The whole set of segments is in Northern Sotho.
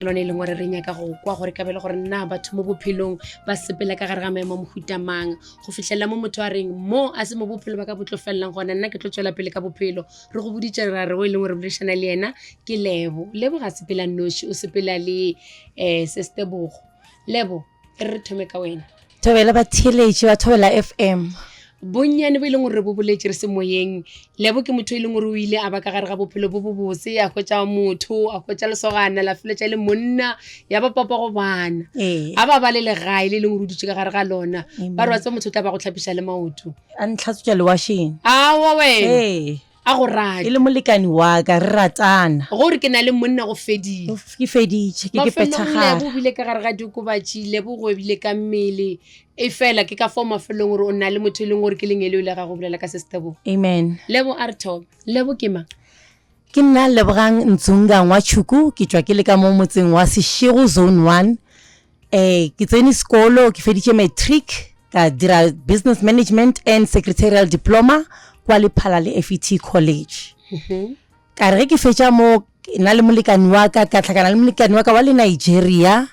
Lone e leng gore re nyaka go kwa gore ka bele gore na batho mo bophelong ba sepela ka gare ga maemo a mohuta mang go fihlelela mo motho a reng mo a se mo bophelo ba ka bo tlo felelang gona, nna ke tlo tšwela pele ka bophelo. Re go boditše ra re o e leng gore boledišana le yena ke Lebo. Lebo ga sepela noši, o sepela le um Sestebogo. Lebo, e re re thome ka wena. Thobela batheeletši ba Thobela FM. Bonnyane bo e leng gore re bo boletše re se moyeng, Lebo ke motho e leng gore o ile a ba ka gare ga bophelo bo bobotse, a hwetša motho, a hwetša lesogana, la feletša e le monna, ya ba papa go bana. Ee. A ba ba le legae le e leng gore o dutše ka gare ga lona. Amen. Ba re wa tseba motho o tla ba go hlapiša le maoto. A ntlhatswetša le washeng. Aowa wena. Ee. A go rate. E le molekani wa ka, re ratana. Gore ke na le monna go fedile. Ke feditše, ke ke Mafelong phethagala. Lebo o bile ka gare ga diokobatši, Lebo o gwebile ka mmele. E fela ke ka fao mafelong gore o na le motho e leng gore ke lengelo la gago bolela ka Sestebogo. Amen. Lebo a re thome. Lebo ke mang? Ke nna Lebogang Nzunga Ngwachuku, ke tšwa ke le ka mo motseng wa Seshego Zone 1. Eh, ke tsene sekolo, ke feditše matric, ka dira business management and secretarial diploma kwa Lephalale FET College. Ka re ge ke fetša mo, nna le molekani wa ka, ka hlakana le molekani wa ka wa le Nigeria,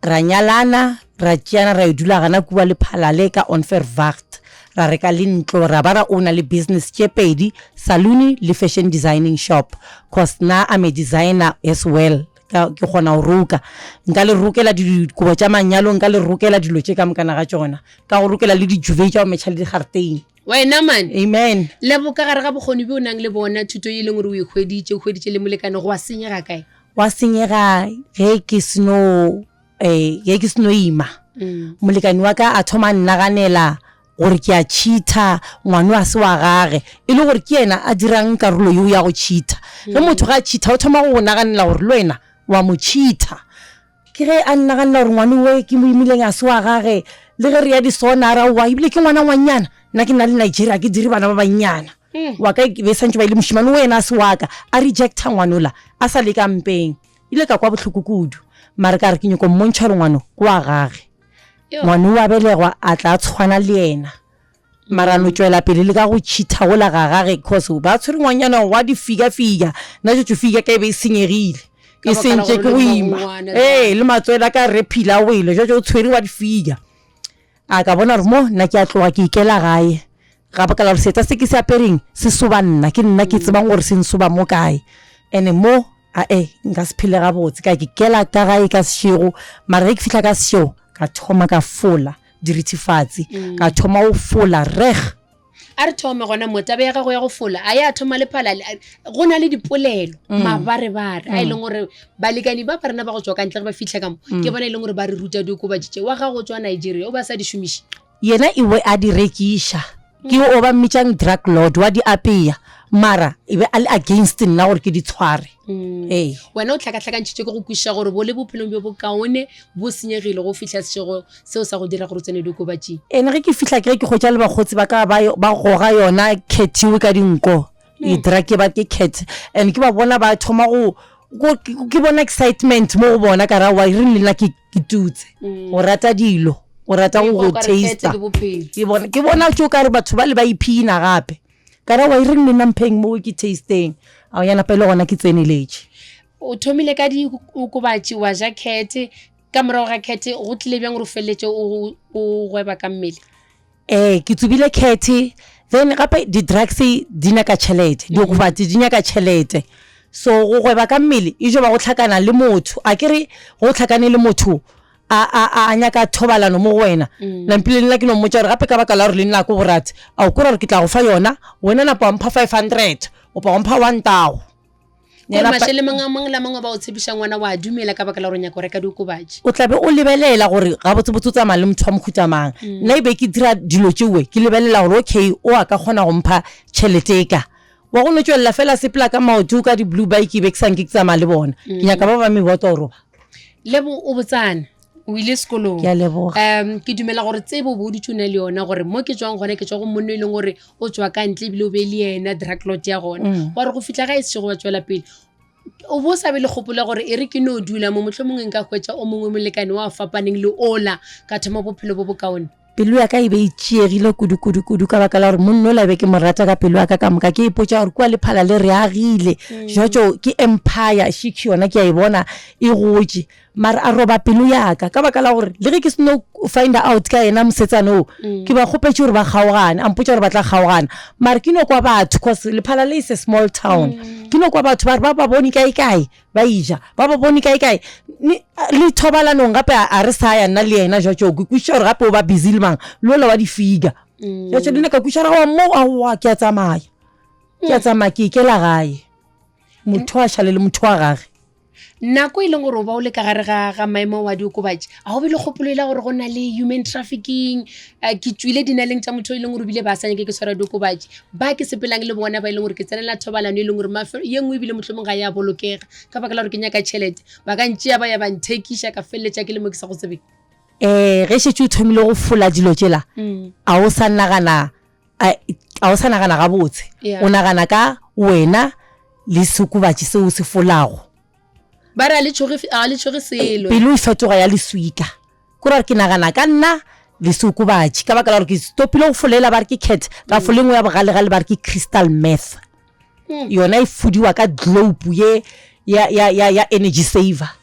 ra nyalana, ra tšeana ra yo dula gana kua Lephalale ka Onverwacht. Ra reka le ntlo, ra ba ra owner le business tše pedi, saloon le fashion designing shop, cause nna I'm a designer as well. Ka, ke kgona go roka. Nka le rokela dikobo tša manyalo, nka le rokela dilo tše ka mokana ga tšona. Ka go rokela le di-duvet tša go metšha le digareteine. Wena man. Amen. Lebo, ka gare ga bokgoni bjo o nang le bona, thuto ye e leng gore o e hweditše, o hweditše le molekane, go a senyega kae? Gwa senyega ge ke seno, eh, ge ke seno ima. Molekane wa ka a thoma a nnaganela gore ke a cheater, ngwano a se wa gage, e le gore ke yena a dirang karolo yeo ya go cheater. Ge motho ga a cheater o thoma go go naganela gore le wena wa mo cheater. Ke ge a nnaganela gore ngwano we ke mo imileng a se wa gage, le ge re ya disona a re aowa ebile ke ngwana ngwannyana, nna ke na le Nigeria ga ke dire bana ba bannyana. Wa ka e be santše ba e le mošemane o yena a se wa ka, a rejecter ngwanola a sa le ka mpeng. Ile ka kwa bohloko kudu, mare ka re ke nyoko mmontšha gore ngwano ke wa gage. Ngwana o a belegwa a tla tshwana le yena mara a no tšwela pele le ka go cheater gola ga gage cause ba tshwere ngwanyana wa di figure figure nna tšo figure ka e be e senyegile e sentše ke go ima ee le matswele a ka re phila a wele jwa o tshwere wa di figure a ka bona gore mo nna ke a tloga ke ikela gae ga baka la gore seeta se ke se apereng se soba nna ke nna ke tsebang gore se nsoba mo kae ene mo Ae, nka se phele gabotse. Ka ke kela ka gae ka sešego, mara ge ke fihla ka sešego, ka thoma ka fola dirithifatsi, ka thoma go fola reg. A re thome gona mo, taba ya gago ya go fola a ya thoma le phala. Go na le dipolelo, mabarebare a e leng gore balekani ba ba rena ba go tšwa ka ntle ge ba fihla ka mo, ke bona e leng gore ba re ruta diokobatši tše. Wa gago o tšwa Nigeria, o be a sa di šomiše? Yena e be a di rekiša, ke o ba mmitšang drug lord, wa di apea, mara e be a le against nna gore ke di tshware. Ee. Wena o hlakahlakantšhitšwe ke go kwešiša gore bo le bophelong bjo bokaone bo senyegile go fihla sešego seo sa go dira gore o tsene diokobatšing. Ene ge ke fihla ke ge ke hwetša le bakgotsi ba ka ba ba goga yona khethiwe ka dinko, e drug ke ba ke cat, and ke ba bona ba thoma go go ke bona excitement mo go bona ka ra wa e reng le nna ke ke tutse mm. o rata dilo o rata go go taster ke bona ke bona tšo ka re batho ba le ba iphina gape ka ra wa e reng le nna mpheng mo ke tasteng a ya napa e le gona ke tseneletše o thomile ka diokobatši wa ja cat ka morago ga cat go tlile bjang gore o feleletše o gweba ka mmele Ee, ke tsubile khethe then gape di-drugs di nyaka tšhelete, diokobatši di nyaka tšhelete. So go gweba ka mmele e jo ba go hlakana le motho, a ke re go hlakane le motho a a a nyaka thobalano mo go wena. Nampile le nna ke no mmotša gore gape ka baka la gore le nna ko borate, a o kore gore ke tla go fa yona, wena napa wa mpha 500 opa wa mpha one thou. Gore mašele mangwe a mangwe le a mangwe ba o tshepiša ngwana wa dumela ka baka la gore o nyaka go reka diokobatši. O tla be o lebelela gore gabotsebotse o tsamaya le motho wa mohuta mang. Nna e be ke dira dilo tšeoe ke lebelela gore okay o a ka kgona go mpha tšhelete e ka. Wa go no tšwelela fela sepela ka maoto ka di-blue bike be ke sa nke ke tsamaya le bona. Ke nyaka ba ba mebotoro ba. Lebo o botsana o ile sekolong. Ke a leboga. Um ke dumela gore tsebo o bo o dutše o na le yona gore mo ke tšwang gona ke tšwa go monna e leng gore o tšwa ka ntle ebile o be le yena drug lord ya gona mm. wa re go fihla ga e sešego wa tšwela pele o bo sa be le kgopolo gore e re ke no dula mo motlho mongwe nka hwetša o mongwe molekane wa fapaneng le ola ka thoma bophelo bo bokaone. Pelo ya ka e be e tšeegile kudu-kudu-kudu ka baka la gore monna ola be ke mo rata ka pelo ya ka ka moka. Ke ipotša gore kua Lephala le re agile, jwatšo ke empire, šikhi yona ke a e bona e gotše. Mara a roba pelo ya ka ka baka la gore le ge ke seno find out ka yena mosetsana o, ke ba kgopetše gore ba kgaogane, a mpotša gore ba tla kgaogana. Mara ke no kwa batho cause Lephala le is a small town, ke no kwa batho ba re ba ba bone kae-kae. Ba ija, ba ba bone kae kae. Ne, le thobalanong gape a, a re sa ya nna le yena jwa tšo. Ke kwešiša gore gape o ba busy le mang, le ola wa di-figure. Mm. Jwa tšo le nna ka kwešiša gore aowa mo, aowa ke a tsamaya. Ke a mm. tsamaya ke ikela gae. Motho a šale le motho wa gage. Nako e leng gore o ba o le ka gare ga ga maemo wa diokobatši, a go be le kgopolo e la gore go na le human trafficking, eh, ke tšwile dinaleng tša motho e leng gore o bile ba sa nyake ke tshwara diokobatši, ba ke sepelang le bona ba e leng gore ke tsenela thobalano e leng gore ye nngwe ebile mohlomong ga ya bolokega ka baka la gore ke nyaka tšhelete, ba ka ntšea ba ya ba nthekiša ka feleletša ke le mo ke sa go tsebeng. Um ge šetše o thomile go fola dilo tšela, a o sa nagana a o sa nagana gabotse, o nagana ka wena le seokobatši seo o se folago. Ba re a le tšhoge a le tšhoge selo. Pelo e fetoga ya leswika. Ko ra gore ke nagana ka nna le seokobatši ka baka la gore ke stopile go folela ba re ke cat ka fola engwe ya bogalegale ba re ke crystal meth. Yona e fudiwa ka globe ye ya ya ya ya energy saver.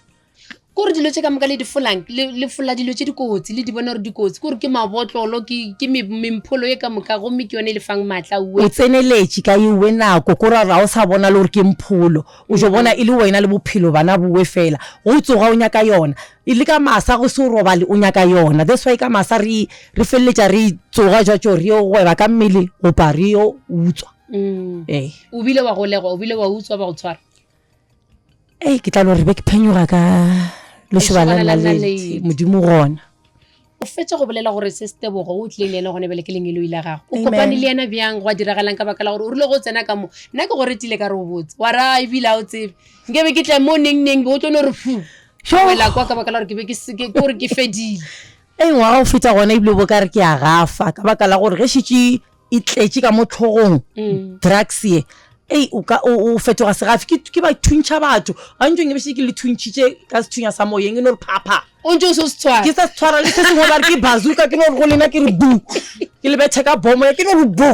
Kore dilo tše ka moka le di folang, le, le fola dilo tše dikotsi, le di bona gore dikotsi, kore ke mabotlolo, ke, ke me, mempholo ye ka moka, gomme ke yone e le fang maatla uwe. O tseneletše ka ewe nako, kore ga o sa bona le gore ke mpholo, o jo bona e le wena le bophelo bana bowe fela. Ge o tsoga o nyaka yona, e le ka masa go se o robale o nyaka yona. That's why ka masa re, re feleletša re tsoga jwa tšo re yo gweba ka mmele gopa re yo utswa. Ee. O bile wa golegwa, o bile wa utswa ba go tshwara? Ei, ke tla no re be ke phenyoga ka lešoba la naledi, Modimo gona. O fetša go bolela gore se Setebogo o tlileng le yena gone bjale ke lengeloi la gago. O kopane le yena bjang gwa diragalang ka baka la gore o rile go tsena ka mo nna ke go retile ka re o botse wa ra ebile a o tsebe nke be ke tla mo neng neng be o tlo no re fu wela kwa ka baka la gore ke be ke gore ke fedile. Ei, ngwaga o feta gona ebile bo ka re ke a gafa ka baka la gore ge šetše e tletše ka mo tlhogong mm. drugs ye ei o ka o fetoga segafi ke ke ba thuntšha batho ga ntse nge ke le thuntšhitše ka sethunya sa moyeng e no re phapha o ntse o se tshwara ke sa tshwara le se sengwe ba re ke bazooka ke no re go lena ke re bu ke le bethe ka bomo ya ke no re bu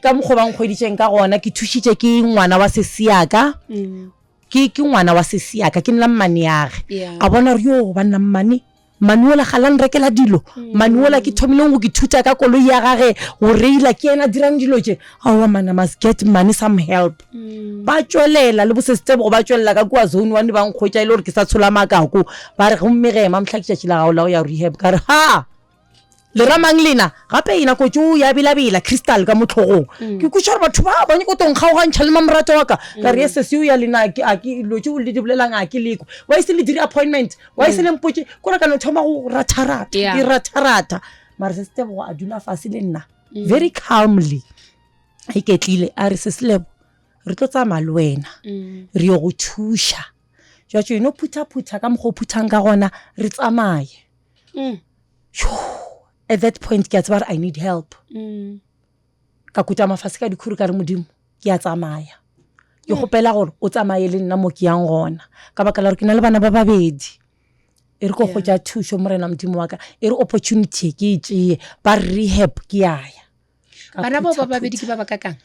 ka mokgwa ba nkgweditšeng ka gona ke thušitše ke ngwana wa sesiaka mm. ke ke ngwana wa sesiaka ke nna mmaneage a bona gore yo banna mmane Mmane wola ga la nrekela dilo. Mmane wola ke thomileng go ke thuta ka koloi ya gage go reila ke yena a dirang dilo tše. Aowa man, I must get mmane some help. Ba tšwelela le bosesitebogo ba tšwelela ka kua zone one ba nkgwetša e le gore ke sa tshola makako. Ba re gomme ge ema mohla ke tšatši la gago la go ya rehab. Ka re ha! Le ra mang lena? Gape e nako tšeo ya belabela crystal ka mo hlogong. Ke kweša gore batho ba ba nyaka go tlo nkgaogantšha le mamorato wa ka. Ka re ye sesi o ya lena a ke a ke dilo tšeo le di bolelang a ke lekwe. Why se le dire appointment? Why se le mpotše? Kore ka no thoma go ratharatha, ke ratharatha. Mara Sesi Tebogo a dula fase le nna very calmly a iketlile a re Sesi Lebo re tlo tsamaya le wena re yo go thuša. Jwatšo eno phuthaphutha ka mokgwa o phuthang ka gona re tsamaye. Mm. At that point ke a tseba gore I need help. Mm. Ka kutama fase ka dikhuru ka re Modimo ke a tsamaya. Ke mm. kgopela gore o tsamaye le nna mo ke yang gona ka baka la gore ke na le bana ba babedi. E re ko kgotsa thušo morena Modimo wa ka, e re opportunity ke e tšee ba rehab ke ya ya. Bana bao ba babedi ke ba ba kakang?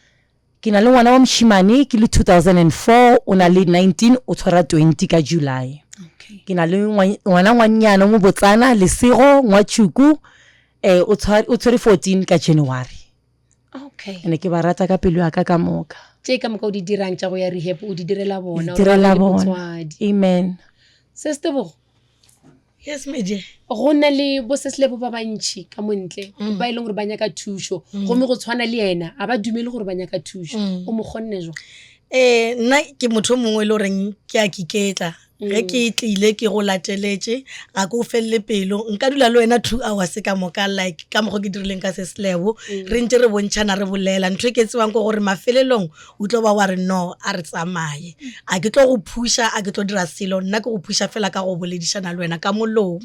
Ke na le ngwana wa mošemane ke le 2004 o na le 19 o tshwara 20 ka July. Okay. Ke na le ngwana ngwannyana o mobotsana Lesego Ngwatšhuku eh o tshware o tshwere 14 ka January. Okay. Ene ke ba rata ka pelo ya ka ka moka. Tše ka moka o di dirang tša go ya rehab o di direla bona. Direla bona. Amen. Sis Tebogo. Yes, my dear. Go na le bo Seslebo ba bantši ka mo ntle mm. ba e leng gore ba nyaka thušo mm. gomme go tshwana le yena a ba dumele gore ba nyaka thušo mm. o mo kgonne jwa eh nna ke motho mongwe e le goreng ke a kiketla ge ke tlile ke go lateletše ga ke o felele pelo nka dula le wena two hours ka moka like ka mokgwa ke dirileng ka seslebo re ntse re bontšhana re bolela ntho e ke tsebang ke gore mafelelong o tlo ba wa re no a re tsamaye a ke tlo go phuša a ke tlo dira selo nna ke go phuša fela ka go boledišana le wena ka molomo.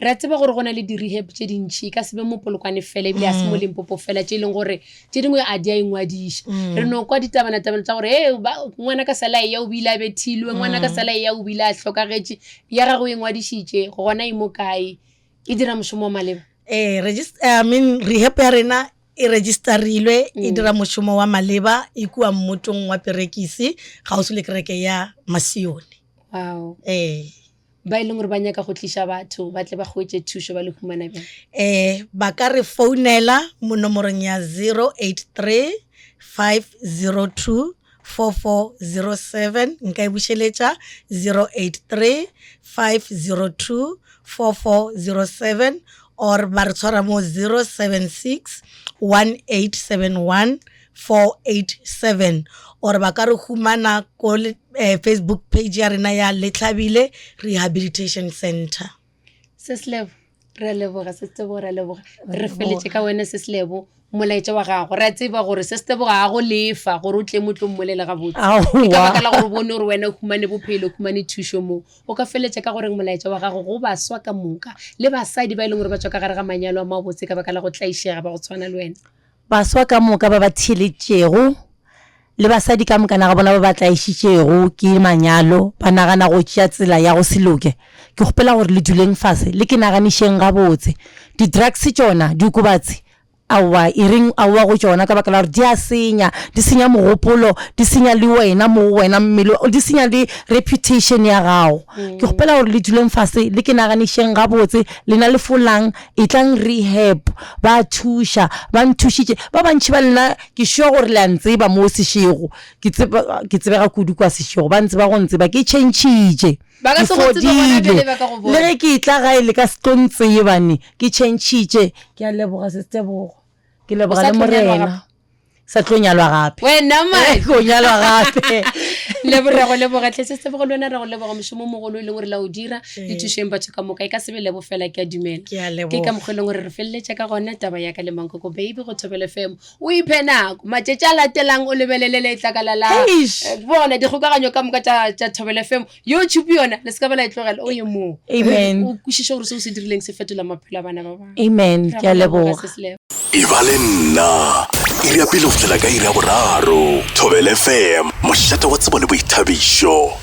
Re a tseba gore go na le di-rehab tše dintšhi, e ka se be mo Polokwane fela ebile a se mo mm. Limpopo fela, tše e leng gore tše dingwe a di a ingwadiša. Mm. Re no kwa ditabana-tabana tša gore e ngwana ka sala eya o bile a bethilwe, ngwana ka mm. sala eya o bile a hlokagetše, ya gago e ngwadišitše, gona e mo kae, e dira mošomo wa maleba? Eh, I mean rehab ya rena e registerilwe e dira mošomo wa maleba e kua mmotong wa perekisi kgauswi le kereke ya masione. Wow. Ee. Ba e leng gore ba nyaka go tliša batho ba tle ba hwetše thušo ba le humana bjang? Eh, ba ka re founela mo nomorong ya 083 502 4407 nka e bušeletša 083 502 4407 or ba re tshwara mo 076 1871 487 or ba ka re humana ko eh, Facebook page ya rena ya Letlhabile Rehabilitation Center. Seslebo, re a leboga Sestebo, re a leboga. Re feletše ka wena Seslebo, molaetša wa gago. Re a tseba gore Sestebo ga a go lefa gore o tle mo tlo mmolele gabotse. Ke ka baka la gore o bone gore wena o humane bophelo, o humane thušo mo. O ka feletša ka goreng molaetša wa gago go baswa ka moka le basadi ba e leng gore ba tšwa ka gare ga manyalo a mabotse ka baka la go tlaišega ba go tshwana le wena? Baswa ka moka ba ba theeletšego le basadi ka mokana ga bona ba ba tlaišitšego ke manyalo ba nagana go tšea tsela ya go se loke, ke kgopela gore le duleng fase le ke naganišeng gabotse. Di-drugs tšona, diokobatsi, aowa, e reng aowa go tšona ka baka la gore di a senya, di senya mogopolo, di senya le wena mo go wena, mmele, di senya le reputation ya gago. Ke kgopela gore le duleng fase le ke naganišeng gabotse, lena le folang, Etlang rehab, ba a thuša, ba nthušitše. Ba bantši ba lena ke sure gore le a ntseba mo Seshego, ke tseba, ke tsebega kudu kwa Seshego, ba ntseba go ntseba, ke tšhentšhitše, Ba ka ke se go tsebe gona fodile. bjale ba ka go Le bona. ge ke etla gae le ka se tlo ntseba ne, ke tšhentšhitše. Ke a leboga Sis Tebogo, ke O leboga sa le tlo nyalwa Morena. gape? Sa tlo nyalwa gape. Wena man. Ko nyalwa gape. Lebo re go leboga tlhe se Tebogo le wena re go leboga mošomo o mogolo e leng gore la o dira le thušeng batho ka moka e ka se be lebo fela ke a dumela. Ke a Ke leboga. ka mokgwa e leng gore re feleletša ka gona taba ya ka le Mankoko Baby go Thobela FM. O iphe nako matšatši a latelang o lebelele letlakala la Eish. bona dikgokaganyo ka moka tša tša Thobela FM. YouTube yona le se ka ba la e tlogela o ye moo. Amen. O kwešiše gore seo se dirileng se fetola maphelo a bana ba bangwe. Amen. Re Ke a go leboga, leboga. Sis Lebo. E ba le nna iri ya pele go fihlela ka iri ya boraro. Thobela FM, mošate wa tsebo le boithabišo.